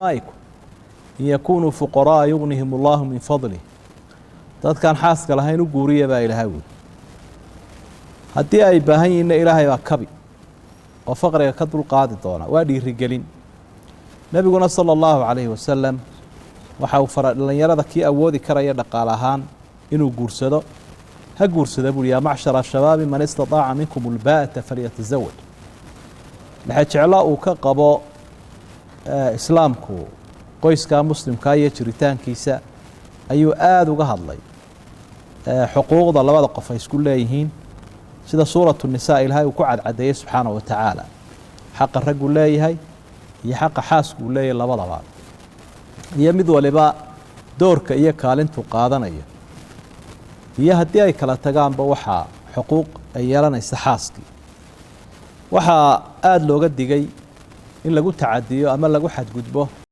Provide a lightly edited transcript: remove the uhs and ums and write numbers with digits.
In yakunuu fuqaraaa yugnihim allahu min fadlih. Dadkaan xaaska lahayn u guuriya baa ilaahay wuli. Haddii ay baahan yihiinna, Ilaahay baa kabi oo faqriga ka dulqaadi doona. Waa dhiirigelin. Nebiguna sala allahu calayhi wasalam waxa uu faray dhallinyarada kii awoodi karaya dhaqaale ahaan inuu guursado ha guursada buuri. Yaa macshara shabaabi, man istataaca minkum ulbaa'ata falyatazawaj. Lexejeclo uu ka qabo islaamku qoyskaa muslimkaa iyo jiritaankiisa ayuu aada uga hadlay, xuquuqda labada qof ay isku leeyihiin, sida suuratu nisaa Ilaahay uu ku cadcadeeyey subxaana wa tacaala, xaqa raggu leeyahay iyo xaqa xaasku uu leeyahay labadaba, iyo mid waliba doorka iyo kaalintuu qaadanayo, iyo haddii ay kala tagaanba waxaa xuquuq ay yeelanaysa xaaskii. Waxaa aada looga digay in lagu tacadiyo ama lagu xadgudbo.